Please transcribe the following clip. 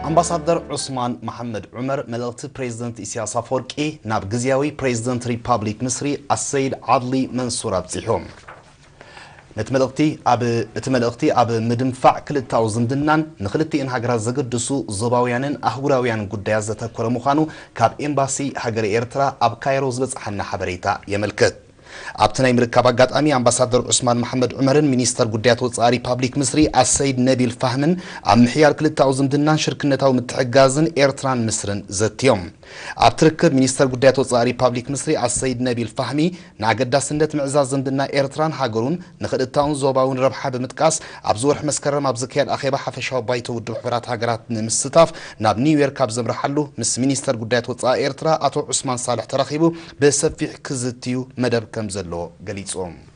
ኣምባሳደር ዑስማን መሓመድ ዑመር መልእኽቲ ፕሬዝደንት ኢሳያስ ኣፈወርቂ ናብ ግዝያዊ ፕሬዝደንት ሪፓብሊክ ምስሪ ኣሰይድ ዓድሊ መንሱር ኣብጺሑ። ነቲ መልእኽቲ ኣብ እቲ መልእኽቲ ኣብ ምድንፋዕ ክልታዊ ዝምድናን ንክልቲኤን ሃገራት ዘገድሱ ዞባውያንን ኣህጉራውያን ጉዳያት ዘተኮረ ምዃኑ ካብ ኤምባሲ ሃገረ ኤርትራ ኣብ ካይሮ ዝበጽሓና ሓበሬታ የመልክት። ኣብቲ ናይ ምርካብ ኣጋጣሚ ኣምባሳደር ዑስማን መሓመድ ዑመርን ሚኒስተር ጉዳያት ወጻኢ ሪፓብሊክ ምስሪ ኣሰይድ ነቢል ፋህምን ኣብ ምሕያል ክልታዊ ዝምድናን ሽርክነታዊ ምትሕግጋዝን ኤርትራን ምስርን ዘትዮም። ኣብቲ ርክብ ሚኒስተር ጉዳያት ወጻኢ ሪፓብሊክ ምስሪ ኣሰይድ ነቢል ፋህሚ ንኣገዳስነት ምዕዛዝ ዝምድና ኤርትራን ሃገሩን ንክልታውን ዞባውን ረብሓ ብምጥቃስ ኣብዚ ወርሒ መስከረም ኣብ ዝካየድ ኣኼባ ሓፈሻዊ ባይቶ ውድብ ሕቡራት ሃገራት ንምስታፍ ናብ ኒውዮርክ ኣብ ዘምርሓሉ ምስ ሚኒስተር ጉዳያት ወጻኢ ኤርትራ ኣቶ ዑስማን ሳልሕ ተራኺቡ ብሰፊሕ ክዝትዩ መደብ ከም ዘለዎ ገሊጹ።